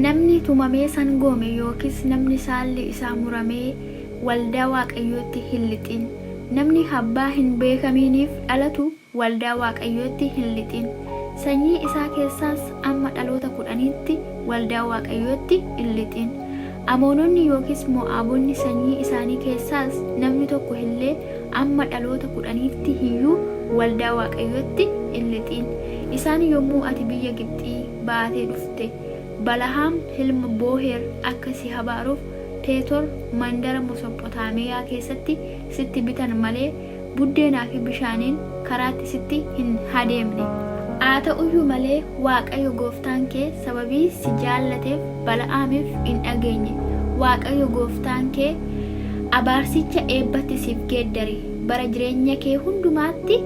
Namni tumamee sangoome yookiis namni saalli isaa muramee waldaa Waaqayyootti hin lixin. Namni abbaa hin beekamiiniif dhalatu waldaa Waaqayyootti hin lixin. Sanyii isaa keessaas amma dhaloota kudhaniitti waldaa Waaqayyootti hin lixin. Amoononni yookiis Mo'aabonni sanyii isaanii keessaas namni tokko illee amma dhaloota kudhaniitti iyyuu waldaa Waaqayyootti hin lixin. Isaan yommuu ati biyya Gibxii baatee dhufte, Balahaam ilma Booher akka si abaaruuf Petor mandara Mosophotaamiyaa keessatti sitti bitan malee, buddeenaa fi bishaaniin karaatti sitti hin adeemne. Haa ta'u iyyuu malee, Waaqayyo gooftaan kee sababii si jaallateef Bala'aamiif hin dhageenye, Waaqayyo gooftaan kee abaarsicha eebbatti siif geeddare, bara jireenya kee hundumaatti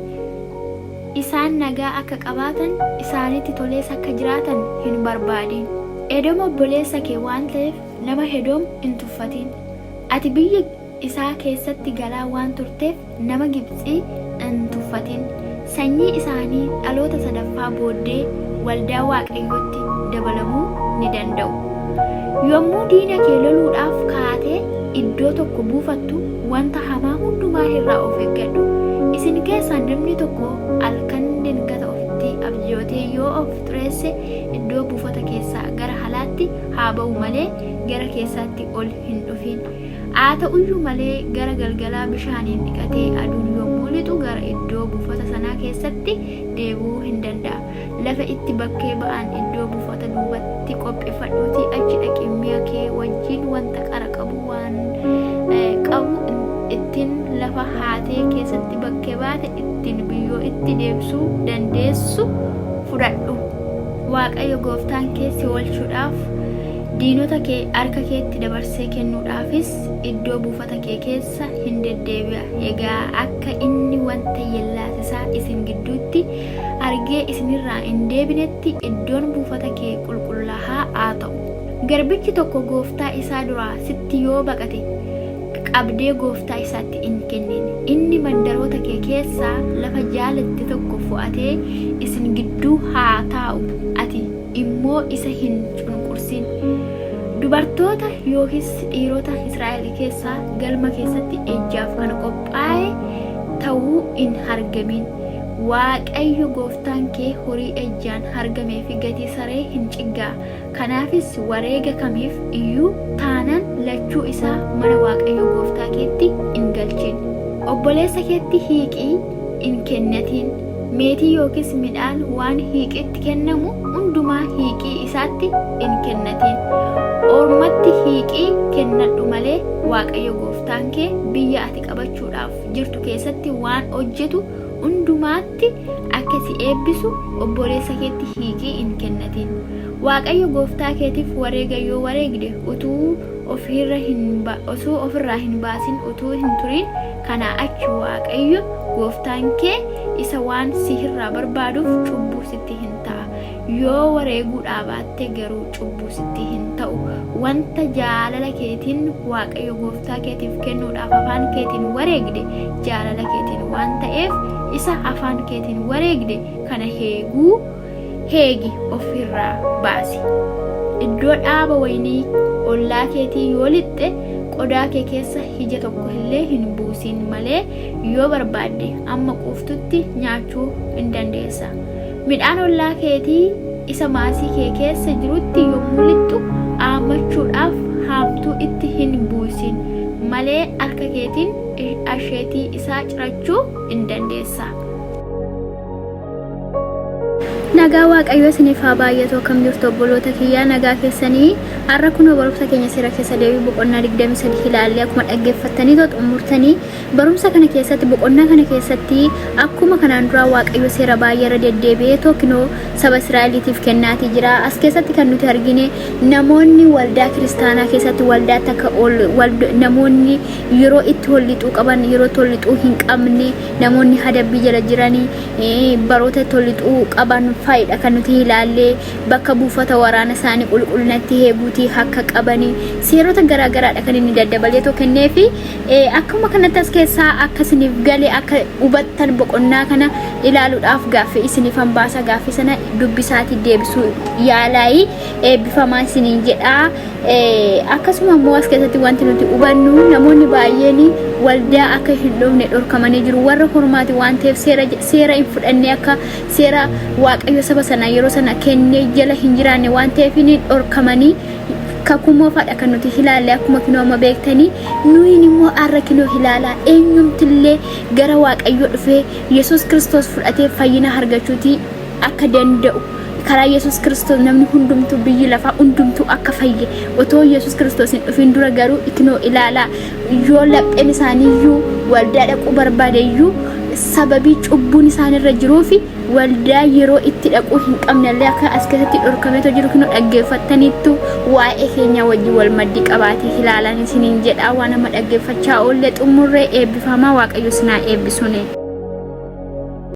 isaan nagaa akka qabaatan, isaanitti tolees akka jiraatan hin barbaadin. Edoom obboleessa kee waan ta'eef nama Edoom hin tuffatin. Ati biyya isaa keessatti galaa waan turteef nama Gibxii hin tuffatin. Sanyii isaanii dhaloota sadaffaa booddee waldaa Waaqayyootti dabalamuu ni danda'u. Yommuu diina kee loluudhaaf kaatee iddoo tokko buufattu wanta hamaa hundumaa irraa of eeggadhu. Isin keessaa namni tokko halkan dingata ofitti abjootee yoo of xureesse iddoo buufata keessaa gara alaatti haa ba'u malee gara keessaatti ol hin dhufin. Haa ta'uyyuu malee gara galgalaa bishaaniin dhiqatee aduun yommuu lixu gara iddoo buufata sanaa keessatti deebi'uu hin danda'a. Lafa itti bakkee ba'an iddoo buufata duubatti qopheeffadhuutii achi dhaqi mi'a kee wajjin wanta qara qabu waan qabu ittiin lafa haatee keessatti bakkee baate ittiin biyyoo itti deebisuu dandeessu fudhadhu. Waaqayyo gooftaan kee si oolchuudhaaf diinota kee harka keetti dabarsee kennuudhaafis iddoo buufata kee keessa hin deddeebi'a. Egaa akka inni wanta yellaasisaa isin gidduutti argee isinirraa hin deebinetti iddoon buufata kee qulqullaa'aa haa ta'u. Garbichi tokko gooftaa isaa duraa sitti yoo baqate qabdee gooftaa isaatti hin kennin. Inni mandaroota kee keessaa lafa jaalatte tokko fo'atee isin gidduu haa taa'u, ati immoo isa hin cunqursin. Dubartoota yookiis dhiirota Israa'el keessaa galma keessatti ejjaaf kan qophaa'e ta'uu hin argamin. Waaqayyo gooftaan kee horii ejjaan argamee fi gatii saree hin cigga'a. Kanaafis wareega kamiif iyyuu taanaan lachuu isaa mana Waaqayyo gooftaa keetti hin galchin. Obboleessa keetti hiiqii hin kennatin. Meetii yookiis midhaan waan hiiqiitti kennamu hundumaa hiiqii isaatti hin kennatin. Ormatti hiiqii kennadhu malee Waaqayyo gooftaan kee biyya ati qabachuudhaaf jirtu keessatti waan hojjetu hundumaatti akka si eebbisu obboleessa keetti hiiqii hin kennatin. Waaqayyo gooftaa keetiif wareega yoo wareegde utuu ofirra hin osoo ofirraa hin baasin utuu hin turin kanaa achi Waaqayyo gooftaan kee isa waan si irraa barbaaduuf cubbuu sitti hin ta'a. Yoo wareeguu dhaabaatte garuu cubbuu sitti hin ta'u. Wanta jaalala keetiin Waaqayyo gooftaa keetiif kennuudhaaf afaan keetiin wareegde jaalala keetiin waan ta'eef isa afaan keetiin wareegde kana heeguu heegi ofirraa baasi. Iddoo dhaaba wayinii ollaa keetii yoo lixxe qodaa kee keessa ija tokko illee hin buusin malee yoo barbaadde amma quuftutti nyaachuu hin dandeessa. Midhaan ollaa keetii isa maasii kee keessa jirutti yommuu lixxu haammachuudhaaf haamtuu itti hin buusin malee harka keetiin asheetii isaa cirachuu hin dandeessa. Nagaa Waaqayyoo isiniif haa baay'atu. Akkam jirtu obboloota kiyyaa? Nagaa keessanii? Har'a kunoo barumsa keenya seera keessa deebii boqonnaa 23 ilaallee akkuma dhaggeeffattanii too xumurtanii, barumsa kana keessatti, boqonnaa kana keessatti akkuma kanaan duraa Waaqayyo seera baay'ee irra deddeebi'ee tookinoo saba Israa'eliitiif kennaatii jira. As keessatti kan nuti argine namoonni waldaa kiristaanaa keessatti waldaatti akka ol namoonni yeroo itti ol lixuu qaban, yeroo itti ol lixuu hin qabne, namoonni hadabbii jala jiranii baroota itti ol lixuu qaban faayidha kan nuti ilaallee bakka buufata waraana isaanii qulqullinatti eeguutii akka qabanii seerota garaagaraadha kan inni daddabaleetoo kenneefi. Akkuma kanatti as keessaa akka isiniif gale akka hubattan boqonnaa kana ilaaluudhaaf gaaffii isiniifan baasa gaaffii sana dubbisaatii deebisuu yaalaayii eebbifamaa isiniin jedhaa. Akkasuma immoo as keessatti wanti nuti hubannu namoonni baay'een waldaa akka hin dhufne dhorkamanii jiru. Warra hormaati waan ta'eef seera seera hin fudhanne akka seera waaqayyo saba sana yeroo sana kennee jala hin jiraanne waan ta'eef dhorkamanii kakuu moofaadha kan nuti ilaalle akkuma kinoo amma beektanii nuyin immoo har'a kinoo ilaalaa eenyumtillee gara waaqayyo dhufee Yesuus Kiristoos fudhatee fayyina argachuutii akka danda'u karaa Yesuus Kiristoos namni hundumtuu biyyi lafaa hundumtuu akka fayye otoo Yesuus Kiristoos hin dhufin dura garuu kinoo ilaalaa yoo lapheen isaaniiyyuu waldaa dhaquu barbaade iyyuu sababii cubbuun isaanirra jiruufi waldaa yeroo itti dhaquu hin qabnellee akka as keessatti dhorkameetoo jiru kinoo dhaggeeffattaniittu waa'ee keenya wajjin wal maddii qabaatee ilaalan isiniin jedha waan amma dhaggeeffachaa oollee xumurree eebbifamaa waaqayyo isinaa eebbisune.